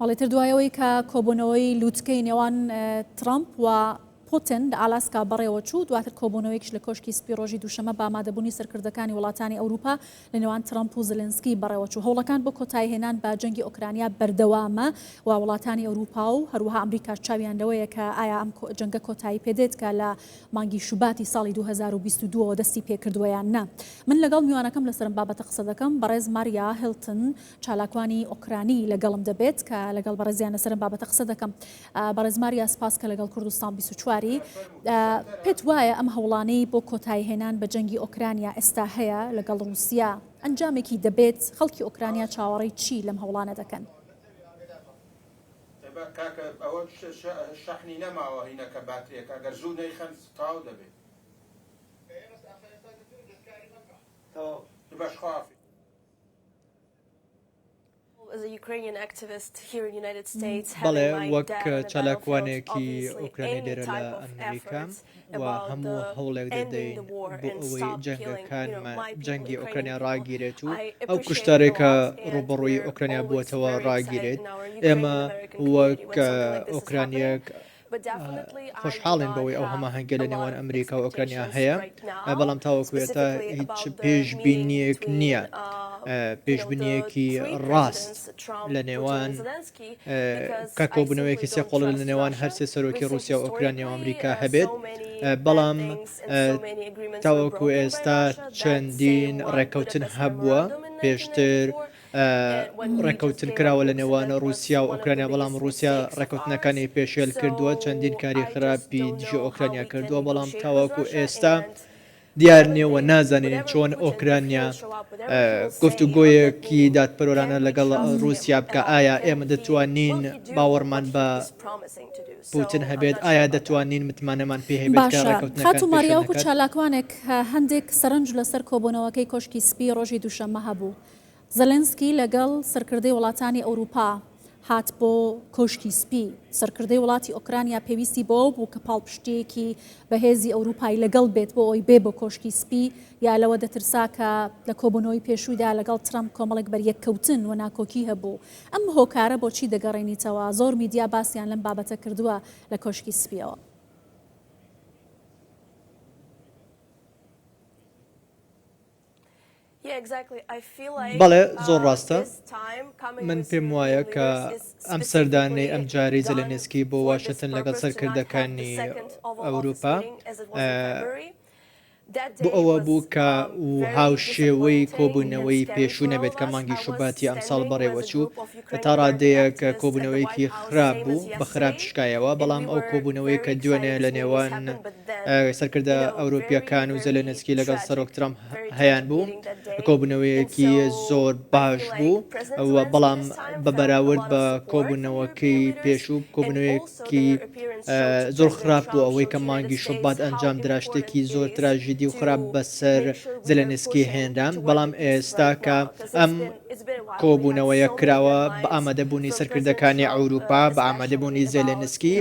بەڵێ تر دوای ئەوەی کە کۆبوونەوەی لووتکەی نێوان ترەمپ و پوتن لە ئالاسکا بەڕێوەچوو، دواتر کۆبوونەوەیەکیش لە کۆشکی سپی ڕۆژی دووشەممە بە ئامادەبوونی سەرکردەکانی وڵاتانی ئەوروپا لە نێوان ترەمپ و زلێنسکی بەڕێوەچوو. هەوڵەکان بۆ کۆتاییهێنان بە جەنگی ئۆکرانیا بەردەوامە و وڵاتانی ئەوروپا و هەروەها ئەمریکاش چاویان لەوەیە کە ئایا ئەم جەنگە کۆتایی پێدێت کە لە مانگی شوباتی ساڵی 2022 ەوە دەستی پێکردووە یان نا. من لەگەڵ میوانەکەم لەسەر ئەم بابەتە قسە دەکەم، بەڕێز ماریا هیڵتن، چالاکوانی ئۆکرانی لەگەڵم دەبێت کە لەگەڵ بەڕێزیان لەسەر ئەم بابەتە قسە دەکەم. بەڕێز ماریا سپاس کە لەگەڵ کوردستان 24 ی. پێت وایە ئەم هەوڵانەی بۆ کۆتاییهێنان بە جەنگی ئۆکرانیا ئێستا هەیە لەگەڵ ڕووسیا ئەنجامێکی دەبێت؟ خەڵکی ئۆکرانیا چاوەڕێی چی لەم هەوڵانە دەکەن؟ بەڵێ وەک چالاکوانێکی ئۆکرانی لێرە لە ئەمریکا و هەموو هەوڵێک دەدەین بۆ ئەوەی جەنگەکانمان جەنگی ئۆکرانیا ڕاگیرێت و ئەو کوشتارێکە ڕووبەڕووی ئۆکرانیا بووەتەوە ڕاگیرێت ئێمە وەک ئۆکرانیەک خۆشحاڵین بەوەی ئەو هەماهەنگیە لە نێوان ئەمریکا و ئۆکرانیا هەیە، بەڵام تاوەکو ئێستا هیچ پێشبینیەک نییە، پێشبینیەکی ڕاست لە نێوان کە کۆبوونەوەیەکی سێ قۆڵە لە نێوان هەرسێ سەرۆکی ڕووسیا و ئۆکرانیا و ئەمریکا هەبێت، بەڵام تاوەکو ئێستا چەندین ڕێککەوتن هەبووە پێشتر ڕێککەوتن کراوە لە نێوان ڕووسیا و ئۆکرانیا، بەڵام ڕووسیا ڕێککەوتنەکانی پێشێل کردووە، چەندین کاری خراپی دژی ئۆکرانیا کردووە، بەڵام تاوەکو ئێستا دیار نییە و نازانین چۆن ئۆکرانیا گفتوگۆیەکی دادپەروەرانە لەگەڵ ڕووسیا بکا، ئایا ئێمە دەتوانین باوەڕمان بە پوتن هەبێت، ئایا دەتوانین متمانەمان پێی هەبێت کە باشە ڕێککەوتنەکان خاتوو پێشێل ماریا وەکو نەکات؟ چالاکوانێک هەندێک سەرنج لەسەر کۆبوونەوەکەی کۆشکی سپی ڕۆژی دووشەممە هەبوو، زێلێنسکی لەگەڵ سەرکردەی وڵاتانی ئەوروپا هات بۆ کۆشکی سپی. سەرکردەی وڵاتی ئۆکرانیا پێویستی بەوە بوو کە پاڵپشتییەکی بەهێزی ئەوروپای لەگەڵ بێت بۆ ئەوەی بێ بۆ کۆشکی سپی یا لەوە دەترسا کە لە کۆبوونەوەی پێشوویدا لەگەڵ ترەمپ کۆمەڵێک بەریەککەوتن و ناکۆکی هەبوو. ئەم هۆکارە بۆچی دەگەڕێنیتەوە؟ زۆر میدیا باسیان لەم بابەتە کردووە لە کۆشکی سپییەوە. بەڵێ زۆر ڕاستە، من پێم وایە کە ئەم سەردانەی ئەمجارەی زێلێنسکی بۆ واشنتن لەگەڵ سەرکردەکانی ئەوروپا بۆ ئەوە بوو کە و هاوشێوەی کۆبوونەوەی پێشوو نەبێت کە مانگی شوباتی ئەمساڵ بەڕێوەچوو، تا ڕادەیەک کۆبوونەوەیەکی خراپ بوو، بە خراپ شکایەوە، بەڵام ئەو کۆبوونەوەی کە دوێنێ لە نێوان سەرکردە ئەوروپییەکان و زێلێنسکی لەگەڵ سەرۆک ترەمپ هەیان بوو، کۆبوونەوەیەکی زۆر باش بوو و بەڵام بە بەراورد بە کۆبوونەوەکەی پێشوو کۆبوونەوەیەکی زۆر خراپ بوو ئەوەی کە مانگی شوبات ئەنجام درا شتێکی زۆر تراژیدی و خراپ بەسەر زێلێنسکی هێنرا، بەڵام ئێستا کە ئەم کۆبوونەوەیە کراوە بە ئامادەبوونی سەرکردەکانی ئەوروپا، بە ئامادەبوونی زێلێنسکی،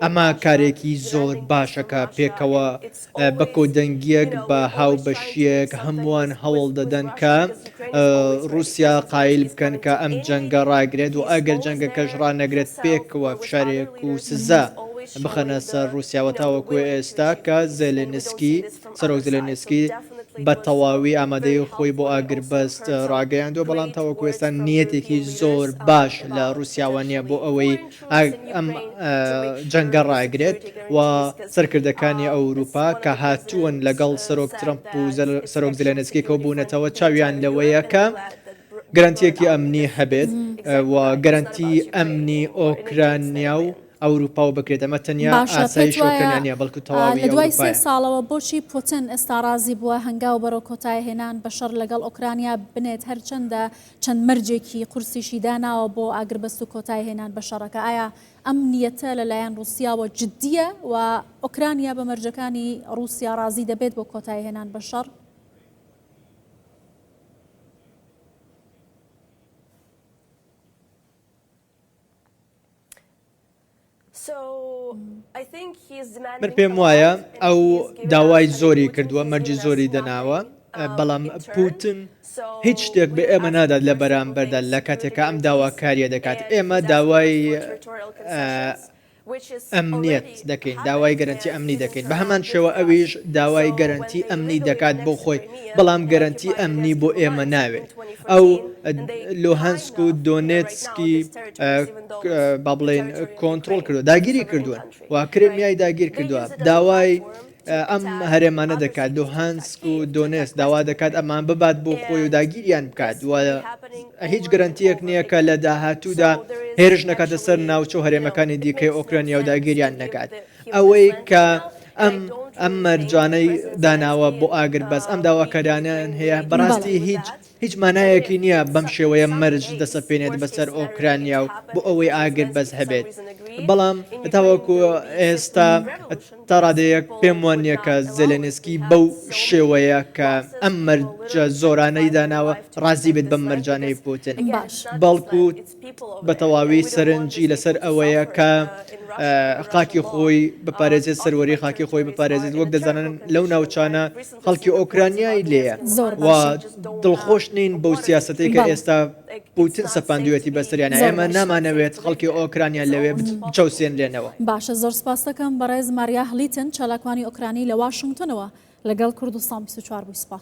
ئەمە کارێکی زۆر باشە کە پێکەوە بە کۆدەنگییەک، بە هاوبەشییەک هەمووان هەوڵ دەدەن کە ڕووسیا قایل بکەن کە ئەم جەنگە ڕاگرێت و ئەگەر جەنگەکەش ڕانەگرێت پێکەوە فشارێک و سزا بخەنە سەر ڕووسیاوە تاوەکو ئێستا کە زێلێنسکی سەرۆک زێلێنسکی بە تەواوی ئامادەیی خۆی بۆ ئاگربەست ڕاگەیاندووە، بەڵام تاوەکو ئێستا نیەتێکی زۆر باش لە ڕووسیاوە نییە بۆ ئەوەی ئەم جەنگە ڕاگرێت و سەرکردەکانی ئەوروپا کە هاتوون لەگەڵ سەرۆک ترەمپ و سەرۆک زێلێنسکی کۆبوونەتەوە چاویان لەوەیە کە گەرەنتییەکی ئەمنی هەبێت و گەرەنتی ئەمنی ئۆکرانیا و ئەوروپا و بکرێت ئەمە تەنیا باشە پێت ئاسایشی وایە ئۆکرانیا نییە بەڵکو تەواوی لە دوای سێ ئەوروپایە. ساڵەوە بۆچی پوتن ئێستا ڕازی بووە هەنگاو بەرەو کۆتایهێنان بە شەڕ لەگەڵ ئۆکرانیا بنێت هەرچەندە چەند مەرجێکی قورسیشی داناوە بۆ ئاگربەست و کۆتایهێنان بە شەڕەکە ئایا ئەم نیەتە لەلایەن ڕووسیاوە جدییە و ئۆکرانیا بە مەرجەکانی ڕووسیا ڕازی دەبێت بۆ کۆتایهێنان بە شەڕ؟ من پێم وایە ئەو داوای زۆری کردووە، مەرجی زۆری دەناوە. بەڵام پوتن هیچ شتێک بە ئێمە نادات لە بەرامبەردا لە کاتێکا ئەم داواکاریە دەکات. ئێمە داوای ئەمنیەت دەکەین، داوای گەرەنتی ئەمنی دەکەین. بە هەمان شێوە ئەویش داوای گەرەنتی ئەمنی دەکات بۆ خۆی، بەڵام گەرەنتی ئەمنی بۆ ئێمە ناوێت. ئەو لوهانسک و دۆنێتسکی با بڵێین کۆنترۆڵ کردووە، داگیری کردوون و کرێمیای داگیر کردووە. داوای ئەم هەرێمانە دەکات، لوهانسک و دۆنێتسک، داوا دەکات ئەمان ببات بۆ خۆی و داگیریان بکات و هیچ گەرەنتییەک نییە کە لە داهاتوودا هێرش نەکاتە سەر ناوچە و هەرێمەکانی دیکەی ئۆکرانیا و داگیریان نەکات. ئەوەی کە ئەم ئەم مەرجانەی داناوە بۆ ئاگربەست، ئەم داواکاریانەیان هەیە، بەڕاستی هیچ هیچ مانایەکی نییە بەم شێوەیە مەرج دەسەپێنێت بەسەر ئۆکرانیا و بۆ ئەوەی ئاگربەست هەبێت. بەڵام تاوەکو ئێستا تا ڕادەیەک پێم وا نییە کە زێلێنسکی بەو شێوەیە کە ئەم مەرجە زۆرانەی داناوە ڕازی بێت بەم مەرجانەی پوتن. بەڵکو بە تەواوی سەرنجی لەسەر ئەوەیە کە خاکی خۆی بپارێزێت، سەروەری خاکی خۆی بپارێزێت. وەک دەزانن لەو ناوچانە خەڵکی ئۆکرانیای لێیە و دڵخۆش نین بەو سیاسەتەی کە ئێستا پوتن سەپاندوویەتی بەسەریانا. ئێمە نامانەوێت خەڵکی ئۆکرانیا لەوێ بچەوسێنرێنەوە. باشە زۆر سپاست دەکەم بەڕێز ماریا هلیتن چالاکوانی ئۆکرانی لە واشنگتۆنەوە لەگەڵ کوردستان 24 بووی سپاس.